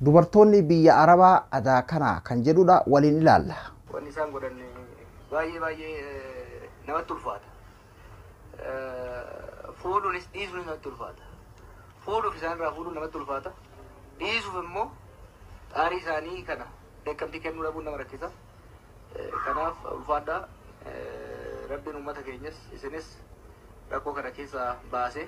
Dubartoonni biyya Arabaa adaa kana kan jedhudha waliin ilaalla. Wanni isaan godhan baay'ee baay'ee namatti ulfaata. Fuudhuunis dhiisuunis namatti ulfaata. Fuudhuuf isaanirraa fuudhuun namatti ulfaata. Dhiisuuf immoo xaarii isaanii kana beekamtii kennuu dhabuun nama rakkisa. Kanaaf ulfaadhaa. Rabbiin uummata keenyas isinis rakkoo kana keessaa baasee.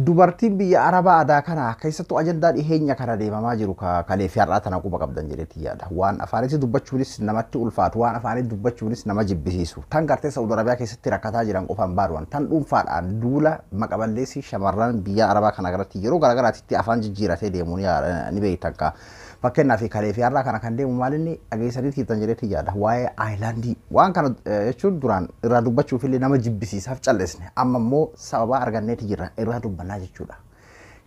Dubartiin biyya Arabaa adaa kana keessattuu ajandaa dhiheenya kana deemamaa jiru kalee fi har'aa tana quba qabdan jedheetti yaada. Waan afaanitti dubbachuunis namatti ulfaatu, waan afaanitti dubbachuunis nama jibbisiisu. Tan gartee Saudi Arabiyaa keessatti rakkataa jiran qofaan baadu'an. Tan dhuunfaadhaan duula maqaballeessi shamarran biyya Arabaa kana irratti yeroo garaagaraatti afaan jijjiiratee deemuun ni beektan kaa. Fakkeenyaaf kalee fi har'aa kana kan deemu maalinni dhageessanii jirtan jedheetti yaada. Waa'ee aayilaandii waan kana jechuun duraan irraa dubbachuuf illee nama jibbisiisaaf callisne. Amma immoo sababa arganneeti jirra irraa dubbannaa jechuudha.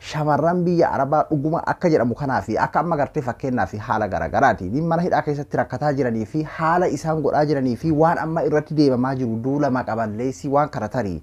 Shamarran biyya Arabaa dhuguma akka jedhamu kanaa fi akka amma gartee fakkeenyaa fi haala garaagaraatiin mana hidhaa keessatti rakkataa jiranii fi haala isaan godhaa jiranii fi waan amma irratti deemamaa jiru duula maqaballeessii waan kana tarii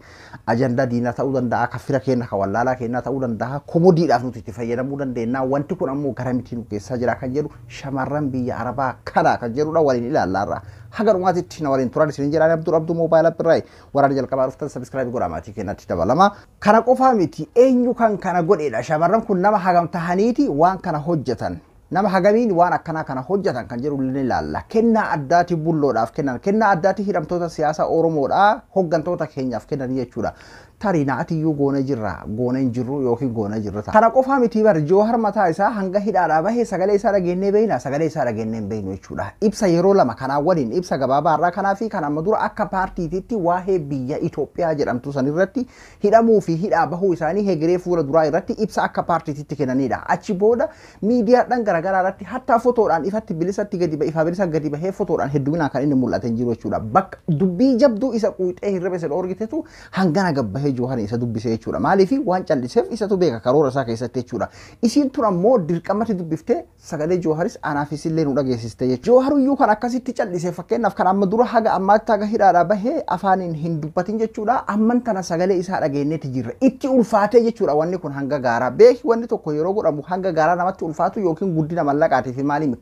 ajandaa diinaa ta'uu danda'a, kan fira keenya, kan wallaalaa keenyaa ta'uu danda'a, komodiidhaaf nuti itti fayyadamuu dandeenya. Wanti kun ammoo gara mitii nu keessaa jira kan jedhu shamarran biyya Arabaa kana kan jedhudha waliin ilaallaarra. Haga dhumaatitti na waliin turan isin jedhaan Abduu Abduu Moobaayil Appirraay waraana jalqabaa dhuftan sabiskiraayib godhaa maatii keenyatti dabalama. Kana qofaa miti eenyu kan kana godheedha. Shamarran kun nama hagam tahaniiti waan kana hojjetan. Nama hagamiin waan akkanaa kana hojjetan kan jedhu ni ilaalla. Kennaa addaati bulloodhaaf kennan. Kennaa addaati hidhamtoota siyaasaa Oromoodhaa hooggantoota keenyaaf kennan jechuudha. Tarii naatiyyuu goone jirra, goone hin jirru yookiin goone jirra ta'a. Kana qofaa miti bar Joohar mataa isaa hanga hidhaadhaa bahee sagalee isaa dhageennee beekna, sagalee isaa dhageennee hin beeknu jechuudha. Ibsa yeroo lama kanaa waliin ibsa gabaabaa irraa kanaa fi kan amma dura akka paartiititti waa'ee biyya Itoophiyaa jedhamtu san irratti hidhamuu fi hidhaa bahuu isaanii hegeree fuula duraa irratti ibsa akka paartiititti kennanidha. Achi booda miidiyaadhaan garaagaraa irratti hattaa fotoodhaan ifatti bilisatti gadi ifaa bilisa gadi bahee fotoodhaan hedduminaan kan inni mul'ate hin jiru jechuudha. Bakka dubbii jabduu isa quuxee hirriba isa dhoorgitetu hangana gabbahee Joohar isa dubbise jechuudha. Maaliif waan calliseef isatu beeka karoora isaa keessatti jechuudha. Isiin tun ammoo dirqamatti dubbiftee sagalee Jooharis anaafis illee nu dhageessiste jechuudha. Jooharuyyuu kan akkasitti callise fakkeenyaaf kan amma dura haga ammaatti haga hidhaadhaa bahee afaaniin hin dubbatin jechuudha. Amman tana sagalee isaa dhageenyeeti jirra. Itti ulfaatee jechuudha wanni kun hanga gaaraa. Beeki wanni tokko yeroo godhamu hanga gaaraa namatti ulfaatu yookiin guddina mallaqaatii fi maaliin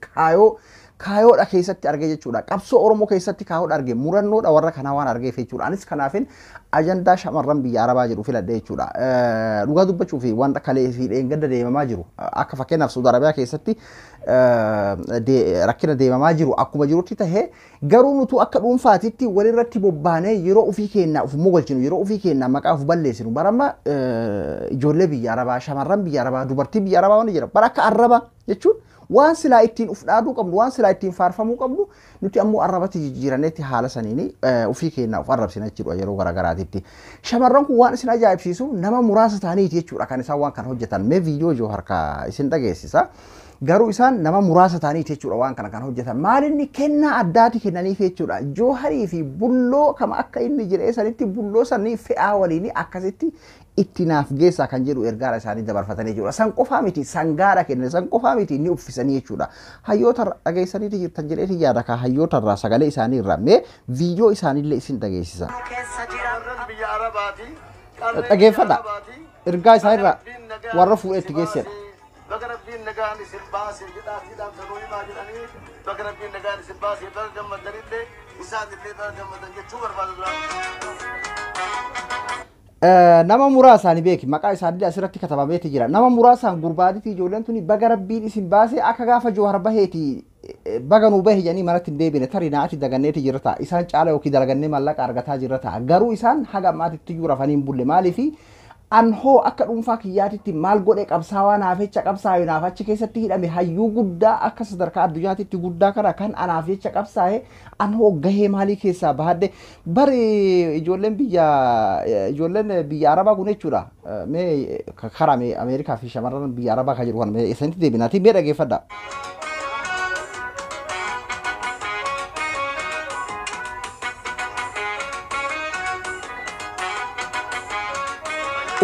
kaayoodha keessatti argee jechuudha. Qabsoo Oromoo keessatti kaayoodha argee murannoodha warra kanaa waan argeef jechuudha. Anis kanaafin ajandaa shamarran biyya Arabaa jedhu filadhe jechuudha. Dhugaa dubbachuu fi wanta kalee fi dheengadda deemamaa jiru akka fakkeenyaaf Saudi Arabiyaa keessatti rakkina deemamaa jiru akkuma jirutti tahee garuu nutu akka dhuunfaatitti walirratti bobbaanee yeroo ofii keenyaa of mogolchinu yeroo ofii keenyaa maqaa of balleessinu baramma ijoollee biyya Arabaa shamarran biyya Arabaa dubartii biyya Arabaa waan jedhamu bara akka arraba jechuun waan silaa ittiin uf dhaaduu qabnu waan silaa ittiin faarfamuu qabnu nuti ammoo arrabatti jijjiiraneetti haala saniin ofii keenyaa of arrabsina jechuudha yeroo garaagaraatitti. Shamarran kun waan isin ajaa'ibsiisu nama muraasa ta'aniiti jechuudha kan isaan waan kana hojjetan. Mee viidiyoo ijoo harkaa isin dhageessisa. Garuu isaan nama muraasa ta'aniiti jechuudha waan kana kan hojjetan. Maalinni kennaa addaati kennaniif jechuudha. Jooharii fi bulloo kama akka inni jedhee sanitti bulloo sanii fe'aa waliin akkasitti itti naaf geessaa kan jedhu ergaadha isaanii dabarfatanii jechuudha. San qofaa miti sangaadha kennan san qofaa miti inni uffisanii jechuudha. Hayyoota dhageessaniiti jirtan jedheeti yaada kaa hayyoota irraa sagalee isaanii irraa mee viidiyoo isaaniillee isin dhageessisa. Dhageeffadha. Ergaa isaanirraa warra fuudhee itti geessedha. Baga Rabbiin nagaan isin baase jedhaatiidhaan sanuu himaa jedhanii baga Rabbiin nagaan isin baase baga gammadanillee isaanillee baga gammadan jechuu barbaadu dura. Nama muraasaan beeki maqaa isaanii asirratti katabameeti jira. Nama muraasaan gurbaaditi ijoolleen tuni baga Rabbiin isin baase akka gaafa Joohar baheeti baga nuu bahe jedhanii manatti hin deebine tarii naati daganneeti jira ta'a. Isaan caala yookiin dalagannee mallaqa argataa jira ta'a. Garuu isaan haga ammaatitti iyyuu rafanii hin bulle maaliifi an hoo akka dhuunfaa kiyyaatitti maal godhe qabsaawaa naaf jecha qabsaa'e naaf achi keessatti hidhame hayyuu guddaa akka sadarkaa addunyaatitti guddaa kana kan anaaf jecha qabsaa'e an hoo gahee maalii keessaa bahadde bari ijoolleen biyya Arabaa kun jechuudha. Mee karaa Ameerikaa fi shamarran biyya Arabaa kan jiru kana mee isanitti deebinaati mee dhageeffadha.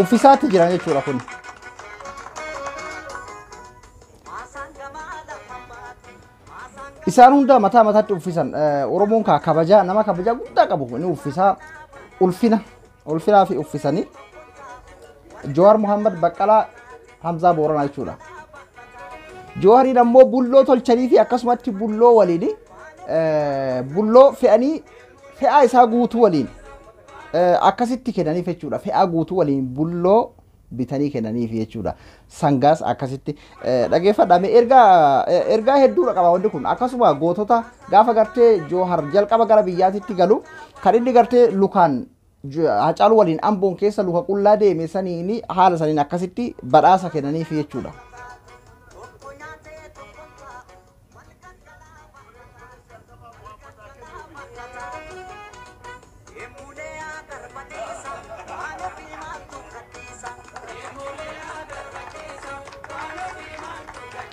Uffisaatti jiran jechuudha kun. Isaan hunda mataa mataatti uffisan. Oromoon kaa kabajaa nama kabajaa guddaa qabu ni uffisaa ulfina ulfinaa fi uffisanii. Jawaar Muhammad Baqqalaa Hamzaa Booranaa jechuudha. Joohariin ammoo bulloo tolchanii fi akkasumatti bulloo waliin bulloo fe'anii fe'aa isaa guutuu waliin akkasitti kennaniif jechuudha. Fe'aa guutuu waliin bulloo bitanii kennaniif jechuudha. Sangaas akkasitti dhageeffadhaa. Ergaa hedduudha qaba wanti kun. Akkasuma gootota gaafa gartee Joohar jalqaba gara biyyaatitti galu kan inni gartee lukaan Hacaaluu waliin Amboon keessa luka qullaa deeme saniin haala saniin akkasitti badhaasa kennaniif jechuudha.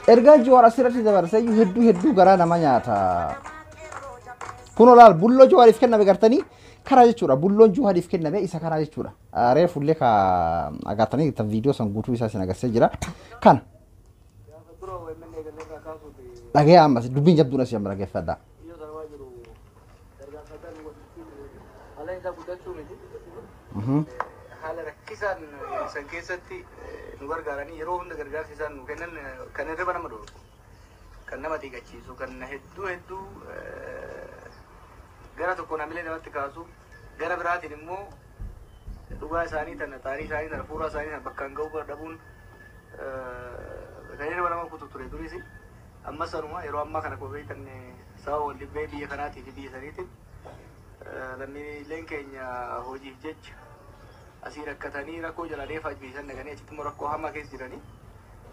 Ergaan Jowaar asirratti dabarsee hedduu hedduu garaa nama nyaata. Kun olaal bulloo Jowaariif kenname gartanii karaa jechuudha. Bulloon Jowaariif kenname isa karaa jechuudha. Reefullee ka agartanii viidiyoo san guutuu isaa isin agarsiisee jira. Kana. Dhagee ammas dubbiin jabduun asii amma dhaggeeffadha. Haala rakkisaan san keessatti nu gargaaranii yeroo hunda gargaarsi isaan nu kennan kan hirriba nama dhorku, kan nama xiiqachiisu, kan hedduu hedduu gara tokkoon hamilee namatti kaasu, gara biraatiin immoo dhugaa isaanii tana, xaarii isaanii tana, fuuraa isaanii tana bakkaan ga'uu dhabuun kan hirriba nama kutu ture duris. Ammas sanuma yeroo ammaa kana kophee tan sababa wal dhibbee biyya kanaatii fi biyya saniitiin lammiileen keenya hojiif jecha asii rakkatanii rakkoo jala deefaa biyya san dhaqanii achitti immoo rakkoo hamaa keessa jiranii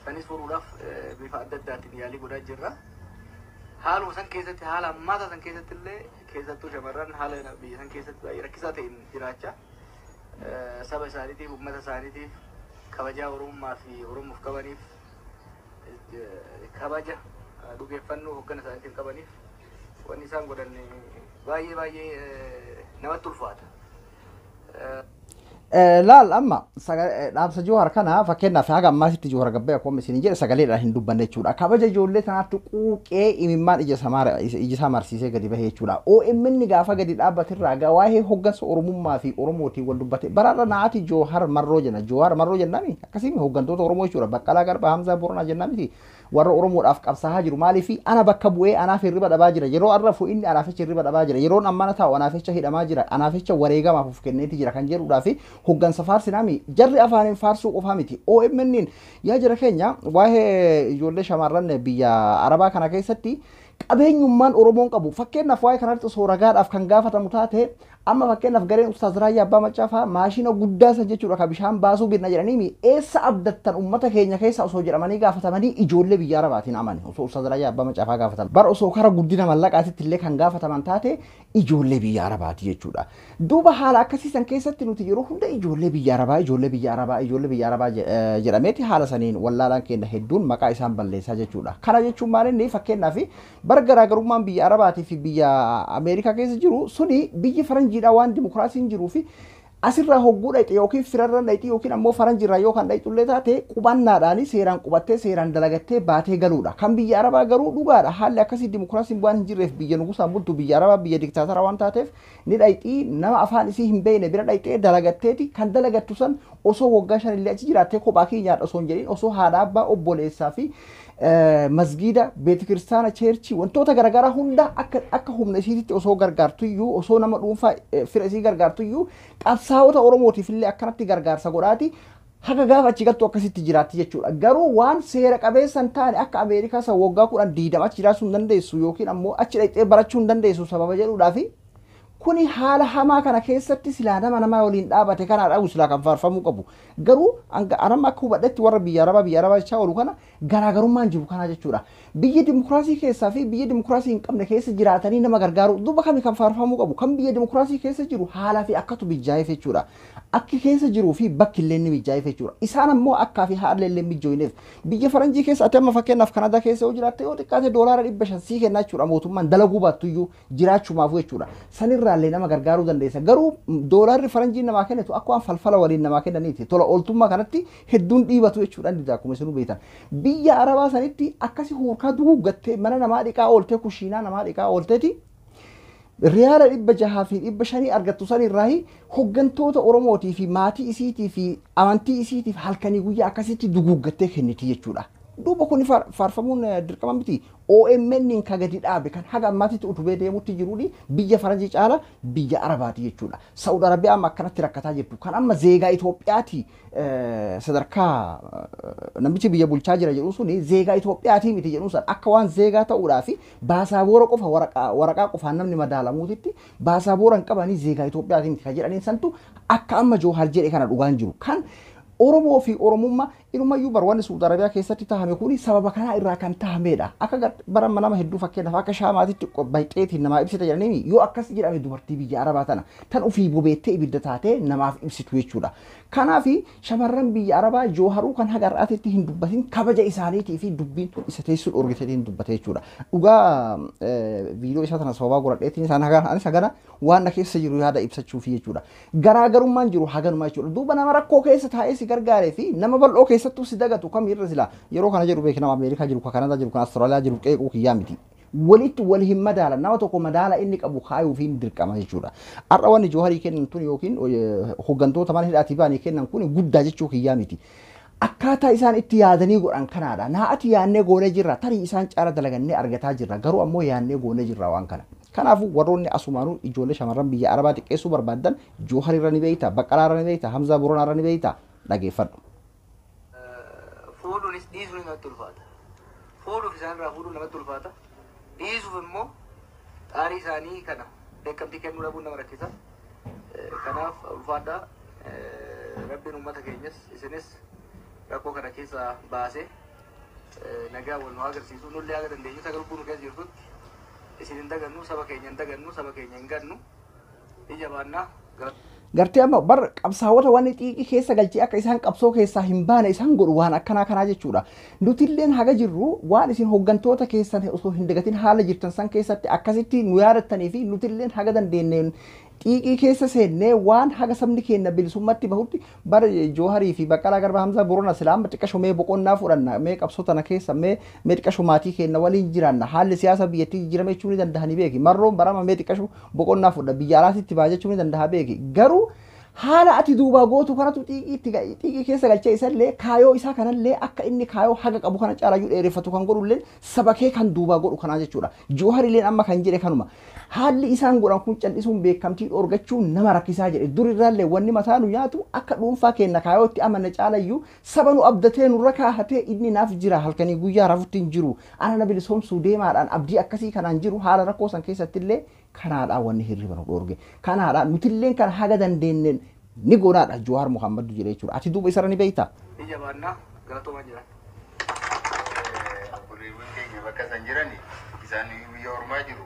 sanis furuudhaaf bifa adda addaatiin yaalii godhaa jirra. Haaluma san keessatti, haala hammaataa san keessatti illee, keessattuu shamarran haala biyya san keessatti baay'ee rakkisaa ta'een jiraachaa saba isaaniitiif, uummata isaaniitiif, kabajaa Oromummaa fi Oromoof qabaniif, kabaja dhugeeffannoo hoggana isaaniitiif qabaniif wanni isaan godhan baay'ee baay'ee namatti ulfaata. Laal amma dhaamsa Jowaar kana fakkeenyaaf haga ammaasitti Jowaar gabbee akkuma isin jedhe sagaleedhaan hin dubbanne jechuudha. Kabaja ijoollee tanaatti quuqee imimmaan ija isaa marsiisee gadi bahe jechuudha. OMN gaafa gadi dhaabbatirraa waa'ee hoggansa Oromummaa fi Oromootiin wal dubbate. Baraarra naati Jowaar Marroo jenna. Jowaar Marroo jennaami akkasii hoggantoota Oromoo jechuudha. Baqqalaa Garbaa, Hamzaa Boronaa jennaamiti. Warra Oromoodhaaf qabsaa'aa jiru maaliif ana bakka bu'ee anaaf hirriba dhabaa jira. Yeroo arra fu'inni anaaf jecha hirriba dhabaa jira. Yeroon ammana taa'u anaaf jecha hidhamaa jira. Anaaf jecha wareegamaaf of kenneeti jira kan jedhuudhaa fi hoggansa faarsinaami. Jarri afaaniin faarsuu qofaa miti. OMN yaa jira keenya waa'ee ijoollee shamarran biyya Arabaa kana keessatti qabeenyummaan Oromoon qabu. Fakkeenyaaf waa'ee kanarratti osoo ragaadhaaf kan gaafatamu taate amma fakkeenyaaf gareen Ustaaz Raayyaa Abbaa Maccaa maashina guddaa san jechuudha kan bishaan baasuu bitna jedhanii eessa abdattan uummata keenya keessa osoo jedhamanii gaafatamanii ijoollee biyya Arabaatiin amane osoo Ustaaz Raayyaa Abbaa Maccaa gaafatan. Bara osoo kara guddina mallaqaatitti illee kan gaafataman taate ijoollee biyya Arabaati jechuudha. Duuba haala akkasii san keessatti nuti yeroo hunda ijoollee biyya Arabaa, ijoollee biyya Arabaa, ijoollee biyya Arabaa jedhameeti haala saniin wallaalaan keenya hedduun maqaa isaan balleessaa jechuudha. Kana jechuun maal inni fakkeenyaaf bara garaagarummaan biyya Arabaatii fi biyya Ameerikaa keessa jiru suni biyyi faranjiidha waan dimokiraasiin jiruu fi asirraa hogguu dhayxe yookiin firarra dhayxe yookiin ammoo faranjiirraa yoo kan dhayxullee taate qubannaadhaan seeraan qubattee seeraan dalagattee baatee galuudha. Kan biyya Arabaa garuu dhugaadha. Haalli akkasii dimokiraasiin waan hin jirreef biyya nugusaan bultu biyya Arabaa biyya diktaatara waan taateef ni dhayxii nama afaan isii hin beekne bira dhayxee dalagatteeti kan dalagattu san osoo waggaa shanillee achi jiraattee kophaa kee nyaadha osoo hin jedhin osoo haadha abbaa obboleessaa fi masgiida, beetikiristaana, cheerchii wantoota garaagaraa hunda akka humna isiititti osoo gargaartuyyuu osoo nama dhuunfaa fira isii gargaartuyyuu qabsaa'ota Oromootiif illee akkanatti gargaarsa godhaati. Haga gaafa achi galtu akkasitti jiraatti jechuudha. Garuu waan seera qabeessa hin taane akka Ameerikaa san waggaa 10 20 achi jiraachuu hin dandeessu yookiin ammoo achi dhaqxee barachuu hin dandeessu sababa jedhuudhaafi kuni haala hamaa kana keessatti silaa nama nama waliin dhaabate kana dhabu silaa kan faarfamuu qabu. Garuu anamma akka hubadhetti warra biyya Arabaa biyya Arabaa jechaa oolu kana garaagarummaan jiru kana jechuudha. Biyya dimokiraasii keessaa fi biyya dimokiraasii hin qabne keessa jiraatanii nama gargaaru duuba kami kan faarfamuu qabu kan biyya dimokiraasii keessa jiru haalaa fi akkatu mijaa'eef jechuudha. Akki keessa jiruu fi bakki illee ni mijaa'eef jechuudha. Isaan ammoo akkaa fi haala illee mijooyineef biyya faranjii keessa ati amma fakkeenyaaf Kanaadaa keessa yoo jiraatte yoo xiqqaate $500 sii kennaa jechuudha mootummaan dalaguu baattuyyuu jiraachumaaf jechuudha. Sanirraa illee nama gargaaruu dandeessa. Garuu doolaarri faranjiin namaa kennitu akka waan falfala waliin namaa kennaniiti. Tola ooltummaa kanatti hedduun dhiibatu jechuudha inni akkuma isinuu beektan. Biyya Arabaa sanitti akkasi huurkaa duguuggattee mana namaa dhiqaa ooltee kushiinaa namaa dhiqaa oolteeti. Riyaala 600 fi 500 argattu sanirraa hoggantoota Oromootii fi maatii isiitii fi amantii isiitiif halkanii guyyaa akkasitti duguuggattee kenniti jechuudha. Duuba kun faarfamuun dirqama miti. OMN kan gadi dhaabe kan haga ammaatitti utubee deemutti jiruuni biyya faranjii caala biyya Arabaati jechuudha. Saudi Arabiyaa amma akkanatti rakkataa jirtu. Kan amma zeegaa Itoophiyaati sadarkaa namichi biyya bulchaa jira jedhu suni zeegaa Itoophiyaati miti jedhu sun akka waan zeegaa ta'uudhaa fi baasaboora qofa waraqaa qofaan namni madaalamuutitti baasaboora hin qabanii zeegaa Itoophiyaati miti kan jedhaniin santu akka amma Joohar jedhe kana dhugaan jiru. Kan Oromoo fi Oromummaa inumayyuu bar wanni Saudi Arabiyaa keessatti tahame kuni sababa kanaa irraa kan tahamedha. Akka bara nama hedduu fakkeenyaaf akka shaamaatitti bayxeetiin namaa ibsita jedhanii yoo akkas jedhame dubartii biyya Arabaa tana tan ofii bobeettee ibidda taatee namaaf ibsitu jechuudha. Kanaaf shamarran biyya Arabaa Jooharuu kan haga har'aatitti hin dubbatin kabaja isaaniitii fi dubbiin tun isa teessuu dhorgiteetiin dubbate jechuudha. Dhugaa viidiyoo isaa tana sababaa godhadheetiin isaan anis hagana waan na keessa jiru yaada ibsachuufi jechuudha. Garaagarummaan jiru haganumaa jechuudha. Duuba nama rakkoo keessa taa'ee si gargaaree fi nama bal'oo keessattuu si dagatu kam irra sila yeroo kana jedhu beeki nama Ameerikaa jiru, kan Kanadaa jiru, kan Austraaliyaa jiru qeequu kiyyaa miti. Walitti wal hin madaalan nama tokko madaala inni qabu kaayuuf hin dirqama jechuudha. Har'a wanni Jooharii kennan tun yookiin hooggantoota mana hidhaatii ba'anii kennan kun guddaa jechuu kiyyaa miti. Akkaataa isaan itti yaadanii godhan kanaadha. Naa ati yaannee goonee jirra tarii isaan caala dalagannee argataa jirra garuu ammoo yaannee goonee jirra waan kana. Kanaafuu warroonni asumaanuu ijoollee shamarran biyya Arabaa xiqqeessuu barbaadan Joohar irra ni beeyta, Baqqalaa irra ni beeyta, Hamzaa Boronaa irra ni beeyta dhageeffadhu. Fuudhuunis dhiisuunis namatti ulfaata. Fuudhuuf isaan irraa fuudhuun namatti ulfaata. Dhiisuuf immoo xaarii isaanii kana beekamtii kennuu dhabuun nama rakkisa. Kanaaf ulfaadhaa Rabbiin uummata keenyas isinis rakkoo kana keessaa baasee nagaa wal nu agarsiisu nullee haga dandeenyu sagal lubbuu nu keessa jirtutti isin hin dagannu saba keenya hin dagannu saba keenya hin gannu ija baannaa. Gartee amma bar qabsaawota wanni xiiqii keessa galchee akka isaan qabsoo keessaa hin baane isaan godhu waan akkanaa kanaa jechuudha. Nutilleen haga jirru waan isin hooggantoota keessan osoo hin dagatin haala jirtan san keessatti akkasitti nu yaadattanii fi nutilleen haga dandeenyeen xiiqii keessa seennee waan haga sabni keenya bilisummaatti bahutti bar Jooharii fi Baqqalaa Garbaa Hamzaa Borona silaa amma xiqqasho mee boqonnaa fudhanna mee qabsoo tana keessa mee xiqqasho maatii keenya waliin jiraanna haalli siyaasa biyyattii jijjiirame jechuu ni dandahanii beeki marroon barama mee xiqqasho boqonnaa fudha biyya alaatitti ba'a jechuu ni dandaha beeki garuu haala ati duubaa gootu kanatu xiiqii keessa galchee isallee kaayoo isaa kanallee akka inni kaayoo haga qabu kana caalayyuu dheereffatu kan godhullee saba kee kan duubaa godhu kanaa jechuudha. Jooharilleen amma kan jedhe kanuma. Haalli isaan godhan kun cal'isuun beekamtii dhorgachuun nama rakkisaa jedhe. Durirraallee wanni mataa nu nyaatu akka dhuunfaa keenya kaayoo itti amanne caalayyuu saba nu abdatee nurra kaahatee inni naaf jira halkanii guyyaa rafutti hin jiru. Ana na bilisoomsuu deemaadhaan abdii akkasii kanaan jiru haala rakkoo san keessattillee kanaadhaa wanni hirriba nu dhorge. Kanaadhaa nutilleen kan haga dandeenyeen ni goonaadha Johaar Muhammad jedhe jechuudha. Ati duuba isarra ni beeyta. Ija baannaa galatoomaa jiran. Obboleewwan keenya bakka isaan jirani isaan biyya ormaa jiru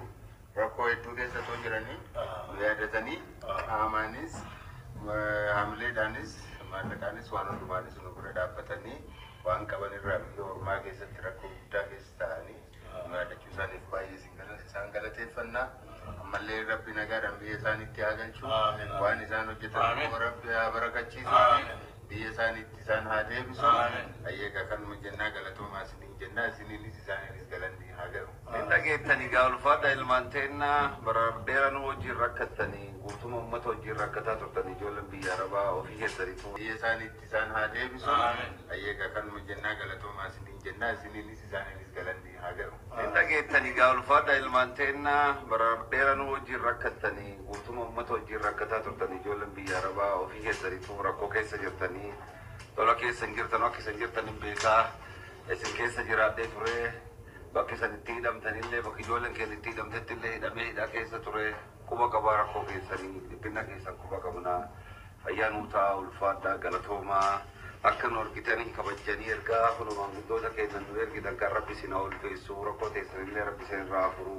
rakkoo hedduu keessa too jiranii nu yaadatanii qaamaanis hamileedhaanis maallaqaanis waan hundumaanis nu bira dhaabbatanii waan qaban irraa biyya ormaa keessatti rakkoo guddaa keessa ta'anii nu yaadachuu isaaniif baay'ee isaan galateeffannaa. Ammallee Rabbi nagaadhaan biyya isaaniitti haa galchu. Waan isaan hojjetan immoo Rabbi haa barakachiisu. Biyya isaaniitti isaan haa deebisu. Ayyeeqa kanuma jennaa galatoomaa isiniin jennaa isiniinis isaaniinis galanni haa galu. Dhageettanii gaa ulfaadha ilmaan teennaa bara dheeraa wajjin rakkattanii guutuma uummata wajjin rakkataa turtanii ijoolleen biyya Arabaa ofii keessaniitu. Biyya isaaniitti isaan haa deebisu. Ayyeeqa kanuma jennaa galatoomaa isiniin jennaa isiniinis isaaniinis galanni haa galu. Dhageettanii gaa ulfaadha ilmaan teennaa bara dheeraa wajjin rakkattanii guutuma uummata wajjin rakkataa turtanii ijoolleen biyya Arabaa ofii keessaniitu rakkoo keessa jirtanii tola keessa hin jirtan akka isin jirtan hin beekaa isin keessa jiraadhee ture. Bakki isin itti hidhamtanillee bakki ijoolleen keenya itti hidhamtetti illee hidhamee hidhaa keessa ture quba qabaa rakkoo keessanii dhiphina keessan quba qabnaa fayyaa nuu ta'a ulfaadhaa galatoomaa akka nu argitanii kabajanii ergaa kun maanguddoota keenya nu ergitan kan Rabbi isin haa ulfeessu rakkoo teessanillee Rabbi isin irraa furu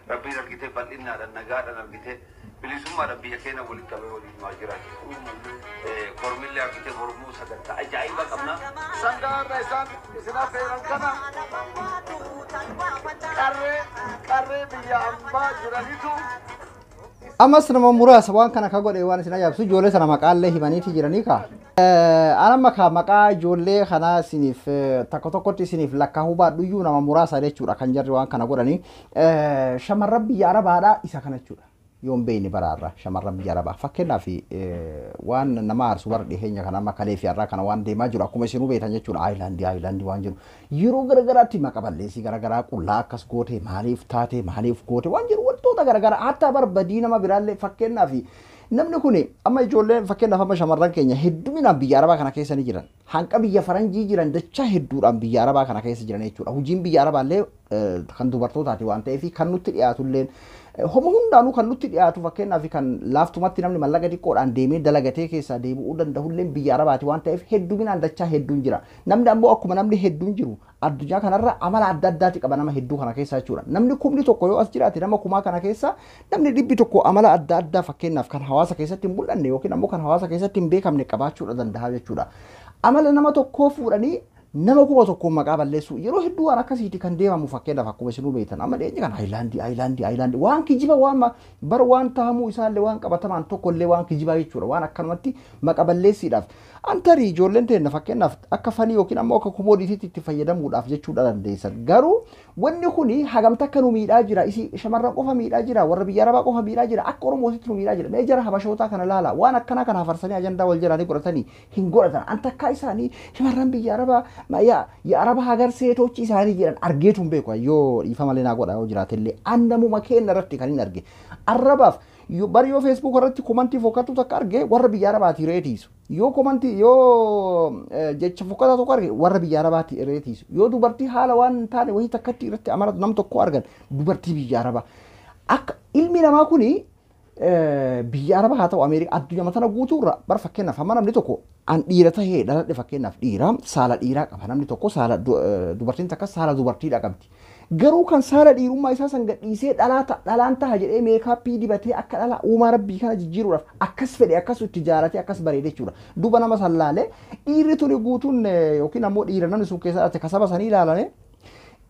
Rabbiin argitee bal'innaadhaan nagaadhaan argitee bilisummaadhaan biyya keenya walitti qabee waliin nu haa jiraachisu. Kormillee argitee mormuu sagantaa ajaa'iba qabna. Sangaa irra isaan isin affeeran kana qarree biyya ambaa jiranitu Ammas nama muraasa waan kana ka godhe waan isin ajaa'ibsu ijoollee sana maqaallee himaniiti jiranii ka. Anamma ka maqaa ijoollee kanaa isiniif tokko tokkotti isiniif lakkaa'uu baadhuyyuu nama muraasa jechuudha kan jarri waan kana godhanii. Shamarran biyya Arabaadhaa isa kana jechuudha. Yoon beeyne baraarra shamarran biyya arabaa fakkeenyaaf waan nama aarsu bara dhiheenya kana amma kalee fi har'aa kana waan deemaa jiru akkuma isinuu beektan jechuudha. Aayilaandii aayilaandii waan jiru yeroo garagaraatti maqa balleessii garagaraa qullaa akkas goote maaliif taate maaliif goote waan jiru wantoota garagaraa hatta barbadii nama biraallee fakkeenyaaf namni kun amma ijoolleen fakkeenyaaf amma shamarran keenya hedduminaan biyya arabaa kana keessa ni jiran hanqa biyya faranjii jiran dachaa hedduudhaan biyya arabaa kana keessa jiran jechuudha. Hojiin biyya arabaallee kan dubartootaati waan ta'eef kan nutti dhiyaatulleen homo hundaanuu kan nutti dhiyaatu fakkeenyaaf kan laaftumatti namni mallaqa xiqqoodhaan deemee dalagatee keessaa deebi'uu danda'ulleen biyya arabaati waan ta'eef hedduminaan dachaa hedduun jira. Namni ammoo akkuma namni hedduun jiru addunyaa kanarra amala adda addaati qaba nama hedduu kana keessa jechuudha. Namni kumni tokko yoo as jiraate nama kumaa kana keessa namni dhibbi tokko amala adda addaa fakkeenyaaf kan hawaasa keessatti hin mul'anne yookiin ammoo kan hawaasa keessatti hin beekamne qabaachuudha danda'a jechuudha. Amala nama tokkoo fuudhanii nama kuma tokkoon maqaa balleessu yeroo hedduu waan akkasiiti kan deemamu fakkeenyaaf akkuma isinuu beektan amma dhiyeenya kana aayilaandii aayilaandii aayilaandii waan kijiba waan bara waan tahamuu isaallee waan qabatamaan tokkollee waan kijibaa jechuudha waan akkanumatti maqa balleessiidhaaf antarii ijoolleen teenna fakkeenyaaf akka fanii yookiin ammoo akka komoodiitiitti itti fayyadamuudhaaf jechuudha dandeessan garuu wanni kuni hagamta akka nu miidhaa jira isi shamarran qofa miidhaa jira warra biyya arabaa qofa miidhaa jira akka oromootitti nu miidhaa jira mee jara habashootaa kana laala waan akkanaa kana hafarsanii ajandaa wal jalaa ni godhatanii hin godhatan antakkaa isaanii shamarran biyya arabaa የአረብ ሀገር ሴቶች isaanii jedhan argeetu hin beeku yoo dhiifama malee naa godha yoo jiraatellee annamuma keenya irratti kan hin arge arrabaaf bari yoo feesbuuk irratti komantii fokkattu takka arge warra biyya arabaati reetiisu yoo komantii yoo jecha fokkataa tokko arge warra biyya arabaati reetiisu yoo dubartii haala waan hin taane wayii takkatti irratti amala nam tokko argan dubartii biyya arabaa akka ilmi namaa kuni biyya arabaa haa ta'u Ameerikaa addunyaa tana guutuurra bara fakkeenyaaf hamma namni tokko an dhiira tahee dhaladhe fakkeenyaaf dhiira saala dhiiraa qaba namni tokko saala dubartiin takka saala dubartiidha qabdi. Garuu kan saala dhiirummaa isaa san gadhiisee dhalaan taha jedhee meekaappii dibatee akka dhala uumaa rabbii kana jijjiiruudhaaf akkas fedhe akkas itti jaalatee akkas bareede jechuudha. Duuba nama san laalee dhiirri tuni guutuun yookiin ammoo dhiira namni sun keessa dhalate kasaba sanii ilaalame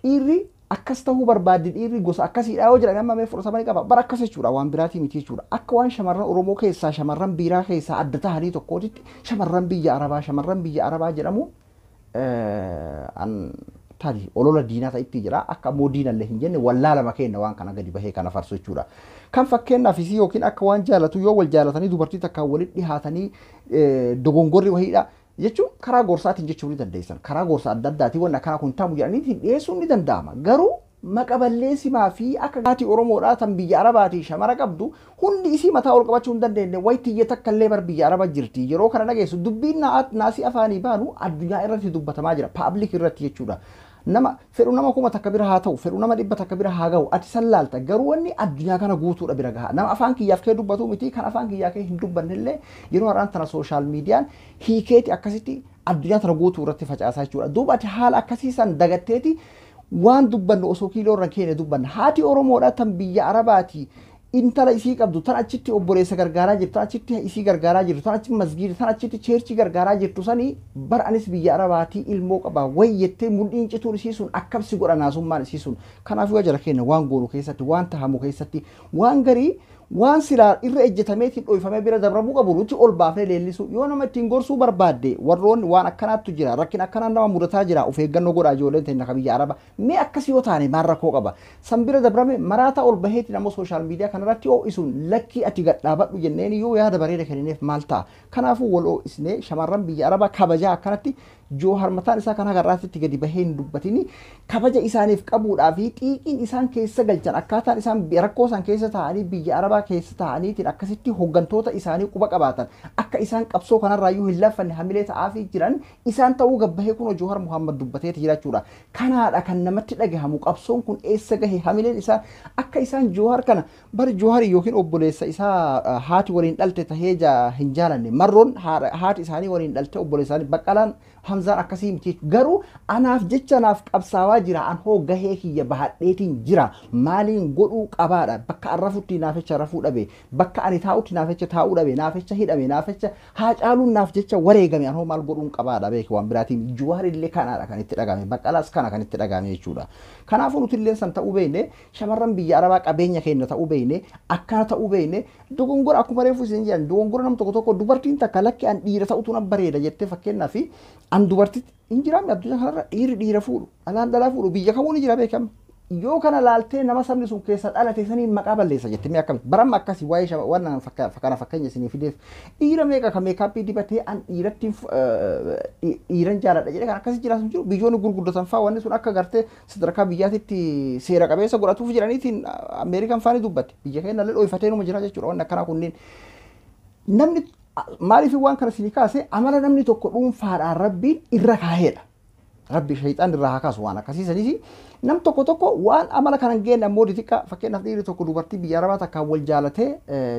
dhiirri akkas ta'uu barbaadde dhiirri gosa akkasiidha yoo jedhame amma mee fudhatama ni qaba bara akkas jechuudha waan biraatii miti jechuudha akka waan shamarran Oromoo keessaa shamarran biiraa keessaa adda tahanii tokkootitti shamarran biyya Arabaa shamarran biyya Arabaa jedhamu an tarii olola diinaa ta'itti jira akka ammoo diinallee hin jenne wallaalama kenna waan kana gadi bahee kana farsu jechuudha. Kan fakkeenyaaf isii yookiin akka waan jaalatu yoo wal jaalatanii dubartii takkaan walitti dhihaatanii dogongorri wayiidha. Jechuun karaa gorsaatiin jechuu ni dandeessan. Karaa gorsa adda addaatiin wanni akkanaa kun ta'u jedhanii dhiyeessuun ni danda'ama. Garuu maqa balleessimaa fi akka haati Oromoodhaa tan biyya Arabaatii shamara qabdu hundi isii mataa ol qabachuu hin dandeenye wayitiyye takka illee bar biyya Arabaa jirti. Yeroo kana dhageessu dubbiin naasii afaanii baanu addunyaa irratti dubbatamaa jira. Paablik irratti jechuudha. Nama fedhu nama kuma takka bira haa ta'u fedhu nama dhibba takka bira haa ga'u ati san laalta garuu wanni addunyaa kana guutuudha bira gaha nama afaan kiyyaaf kee dubbatu miti kan afaan kiyyaa kee hin dubbannellee yeroo har'aan tana sooshaal miidiyaan hiikeeti akkasitti addunyaa tana guutuu irratti facaasaa jechuudha duuba ati haala akkasii san dagatteeti waan dubbannu osoo kiiloo irra keenya dubbanna haati Oromoodha tan biyya Arabaati intala isii qabdu tan achitti obboleessa gargaaraa jirtu tan achitti isii gargaaraa jirtu tan achitti masgiida tan achitti cheerchii gargaaraa jirtu sanii bar anis biyya arabaatii ilmoo qaba way jettee mudhiin cituun isii sun akkamsi godha naasummaan isii sun kanaaf yoo jara keenya waan goonu keessatti waan tahamu keessatti waan garii waan silaa irra ejjetameetiin dhoyfamee bira dabramuu qabu nuti ol baafnee leellisu yoo nama ittiin gorsuu barbaadde warroonni waan akkanaattu jira rakkin akkanaan nama mudataa jira of eeggannoo godhaa ijoolleen teenya ka biyya araba mee akkas yoo taane maal rakkoo qaba san bira dabrame maraataa ol baheetiin ammoo sooshaal miidiyaa kanarratti ho'isuun lakkii ati gadhaabadhu jenneen yoo yaada bareeda kennineef maal ta'a kanaafuu wal ho'isnee shamarran biyya arabaa kabajaa akkanatti Joohar mataan isaa kan agarraatitti gadi bahee hin dubbatini kabaja isaaniif qabuudhaa fi xiiqiin isaan keessa galchan akkaataan isaan rakkoo isaan keessa taa'anii biyya arabaa keessa taa'aniitiin akkasitti hooggantoota isaanii quba qabaatan akka isaan qabsoo kanarraayyuu hin laffanne hamilee ta'aafii jiran isaan ta'uu gabbahee kun Joohar Muhammad dubbateeti jira jechuudha. Kanaadha kan namatti dhagahamu qabsoon kun eessa gahe hamileen isaa akka isaan Joohar kana bari Joohar yookiin obboleessa isaa haati waliin dhalte tahee hin jaalanne marroon haati isaanii waliin dhalte obboleessa isaanii baqqalaan Hamzaan akkasii miti garuu anaaf jecha anaaf qabsaawaa jira an hoo gahee kiyya bahadheetiin jira maaliin godhuu qabaadha bakka an rafutti naafecha rafuu dhabe bakka ani taa'utti naafecha taa'uu dhabe naafecha hidhame naafecha haa caaluun naaf jecha wareegame an hoo maal godhuun qabaadha beeki waan biraatiin Joohar illee kanaadha kan itti dhagame baqqalaas kana kan itti dhagame jechuudha. Kanaafuu nuti illee san ta'uu beekne shamarran biyya arabaa qabeenya keenya ta'uu beekne akkana ta'uu beekne dogongora akkuma reefu isin jedhan dogongora nam tokko tokko dubartiin takka lakki an dhiira ta'utu na bareeda jettee fakkeenyaaf an dubartii hin jiraamne addunyaa kanarra dhiirri dhiira fuudhu dhalaan dhalaa fuudhu biyya kamuu ni jira beekama. Yoo kana laaltee nama sabni sun keessa dhalate saniin maqaa balleessa jettee mee akkamitti baramma akkasii waa'ee waan kana fakkeenya isinii fideef dhiira meeqa kan meekaappii dibatee an dhiiratti dhiiran jaaladha jedhee kan akkasii jiraatu jiru biyyoonni gurguddatan fa'aa wanni sun akka gartee sadarkaa biyyaatitti seera qabeessa godhatuuf jedhaniitiin Ameerikaan faani dubbatti biyya keenya illee dhoofatee numa jira jechuudha wanni akkanaa kunneen. Namni maaliif waan kana isinii kaase amala namni tokko dhuunfaadhaan rabbiin irra kaa'eedha. Rabbi shayxaan irraa haa kaasu waan akkasii sanis nam tokko tokko waan amala kana hin geenye ammoo xixiqqaa fakkeenyaaf dhiirri tokko dubartii biyya arabaa takkaan wal jaalatee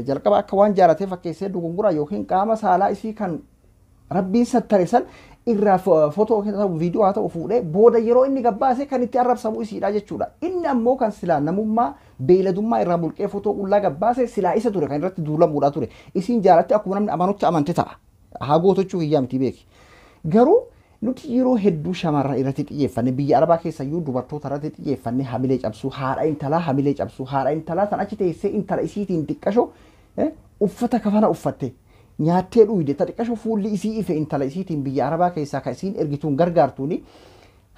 jalqaba akka waan jaalatee fakkeessee dugunguraa yookiin qaama saalaa isii kan rabbiin sattare san irraa footoo yookiin ta'u viidiyoo haa ta'u fuudhee booda yeroo inni gabbaase kan itti arrabsamu isiidha jechuudha. Inni ammoo kan silaa namummaa beeyladummaa irraa mulqee footoo qullaa gabbaase silaa isa ture kan irratti duulamuudha ture. Isiin jaalatte akkuma namni amanutti amante ta'a. Haa gootochuu hiyyaa miti beeki. Garuu nuti yeroo hedduu shamarran irratti xiyyeeffanne biyya arabaa keessayyuu dubartoota irratti xiyyeeffanne hamilee cabsuu haadha intalaa hamilee cabsuu haadha intalaa san achi teessee intala isiitiin xiqqasho uffata kafana uffatte nyaattee dhuyde ta xiqqasho fuulli isii ife intala isiitiin biyya arabaa keessaa kan isiin ergituun gargaartuuni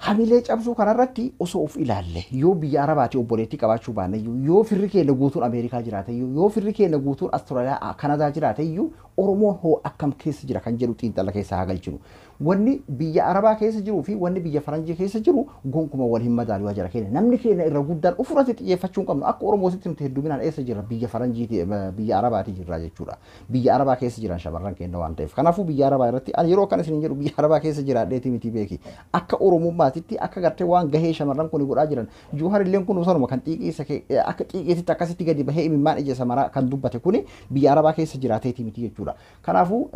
hamilee cabsuu kanarratti osoo of ilaalle yoo biyya arabaati obboleettii qabaachuu baanne yoo firri keenya guutuun Ameerikaa jiraate yoo firri keenya guutuun Austraaliyaa Kanadaa jiraate iyyuu Oromoon hoo akkam keessa jira kan jedhu xiinxala keessa haa galchinu. Wanni biyya arabaa keessa jiruu fi wanni biyya faranjii keessa jiru gonkuma wal hin madaalu jira keenya. Namni keenya irra guddaan ofirratti xiyyeeffachuu hin qabnu akka Oromootitti nuti hedduminaan eessa jira biyya faranjiiti biyya arabaati jirra jechuudha. Biyya arabaa keessa jiran shamarran keenya waan ta'eef. Kanaafuu biyya arabaa irratti ani yeroo akkana isin jedhu biyya arabaa keessa jiraadheeti miti beeki. Akka Oromummaatitti akka gartee waan gahee shamarran kun godhaa jiran Juhar illeen kun sanuma kan xiiqii akka xiiqiitti akkasitti gadi bahee imimmaan ija samaraa kan dubbate kuni biyya arabaa keessa jiraateeti miti jechuudha. Kanaafuu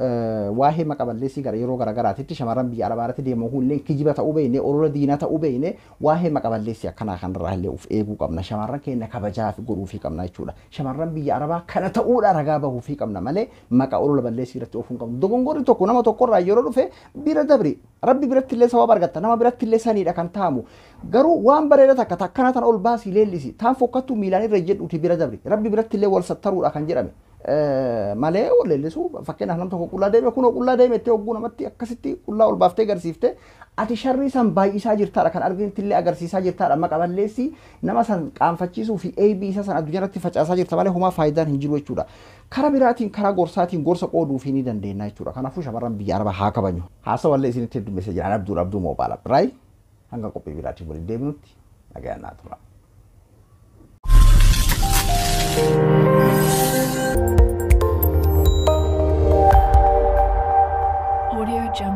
waa'ee maqa balleessii gara yeroo garaagaraatitti shamarran biyya arabaa irratti deemu kun illee kijiba ta'uu beekne olola diinaa ta'uu beekne waa'ee maqa balleessii akkanaa kanarraa illee of eeguu qabna. Shamarran keenya kabajaa fi godhuufii qabna jechuudha. Shamarran biyya arabaa kana ta'uudha ragaa bahuufii qabna malee maqa olola balleessii irratti oofuu hin qabnu. Dogongorri tokko nama tokkorraa yeroo dhufe bira dabri rabbi biratti illee sababa argatta nama biratti illee saniidha kan ta'amu. Garuu waan bareeda takka takkana tan ol baasii leellisi taan fokkattuu miilaan irra jedhuuti bira dabri rabbi biratti illee wal sattaruudha kan jedhame. Malee ol leellisuu fakkeenyaaf nam tokko qullaa deeme kunoo qullaa deeme itti hogguu namatti akkasitti qullaa ol baaftee agarsiifte ati sharrii san baay'isaa jirtaadha kan arginitti illee agarsiisaa jirtaadha maqa balleessii nama san qaanfachiisuu fi eebii isa san addunyaa irratti facaasaa jirta malee homaa faayidaan hin jiru jechuudha. Karaa biraatiin karaa gorsaatiin gorsa qooduufii ni dandeenya jechuudha. Kanaafuu shamarran biyya arabaa haa kabajnu. Haasawallee isinitti heddummeessee jira. Abduu Abduu Moobaala Biraay hanga qophii biraatiin waliin deebinutti nagaan naa tura. Audio Jungle.